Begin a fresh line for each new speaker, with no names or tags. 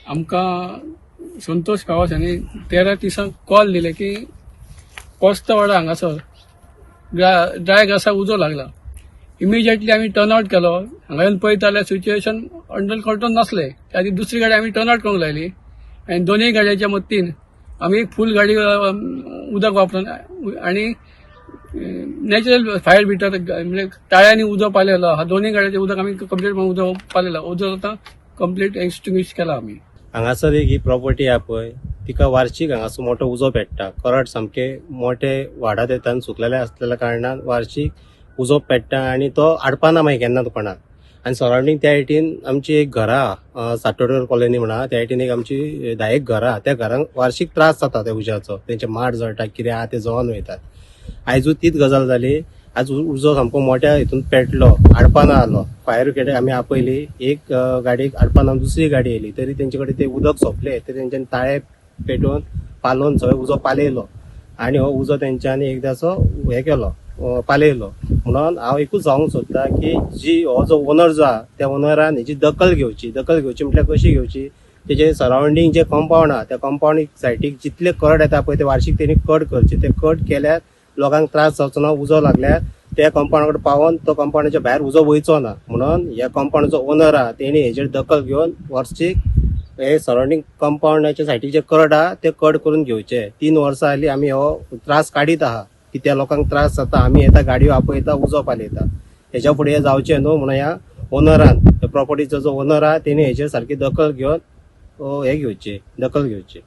आमकां संतोष गांवस हांणी 13:30 कॉल दिले की कोस्तवाडा हांगासर ड्राय ग्रासाक उजो लागला. इमिजिएटली आमी टर्न आवट केलो. हांगा येवन पळयत जाल्यार सिच्युएशन अंडर कंट्रोल नासलें. त्या खातीर दुसरी गाडी आमी टर्न आवट करूंक लायली आनी दोनूय गाडयांच्या मदतीन आमी एक फूल गाडी उदक वापरून आनी नॅचरल फायर बिटर म्हणजे ताळ्यांनी उजो पालयलो हा. दोनूय गाडयांचें उदक आमी कंप्लीट उजो पालयला. उजो आतां कंप्लीट एक्सटिंग्विश केला आमी.
हांगासर एक ही प्रॉपर्टी आहा पळय, तिका वार्षिक हांगासर मोठो उजो पेट्टा. करड सामके मोठे वाडत येता आनी सुकलेले आसलेल्या कारणान वार्षिक उजो पेट्टा आनी तो आडपाना मागीर केन्ना कोणाक. आनी सरावंडींग त्या सायटीन आमची एक घरां आहा, साटोडर कॉलनी म्हणा, त्या सायटीन एक आमची 10 एक घरां आहा. त्या घरांक वार्षिक त्रास जाता त्या उज्याचो. तेंचे माड जळटा, कितें आहा ते जळोन वयतात. आयजूय तीच गजाल जाली. आज उजो सामको मोठ्या हितून पेटलो, आडपाना आलो. फायर ब्रिगेड आमी आपयली. एक गाडयेक आडपाना दुसरी गाडी येयली, तरी तेंचे कडेन ते उदक सोंपले तरी तेंच्यांनी ताळे पेटोवन पालोवन सगळो उजो पालयलो आनी हो उजो तेंच्यांनी एकदाचो हे केलो, पालयलो. म्हणून हांव एकूच सांगूंक सोदता की जी हो जो ओनर जो आहा, त्या ओनरान हेजी दखल घेवची. दखल घेवची म्हटल्यार कशी घेवची? तेजे सरावंडींग जे कंपाऊंड आहा, त्या कंपाऊंड सायटीक जितले कट येता पळय, ते वार्षिक तेणी कट करचे. ते कट केल्यार लोकांक त्रास जावचो ना. उजो लागल्यार त्या कंपाऊंडा कडेन पावोन तो कंपाऊंडाच्या भायर उजो वयचो ना. म्हणून ह्या कंपाऊंडाचो ओनर आहा, तेणी हेजेर दखल घेवन वर्षीक हे सरावंडींग कंपाऊंडाच्या सायटीक जे कट आहा ते कट करून घेवचे. 3 वर्सां जाली आमी हो त्रास काडीत आहा की त्या लोकांक त्रास जाता. आमी येता, गाडयो आपयता, उजो पालयता. हेच्या फुडें हें जावचें न्हू म्हणून ह्या ओनरान, प्रॉपर्टीचो जो ओनर आहा, तेणी हेजेर सारकी दखल घेवन हे घेवची, दखल घेवची.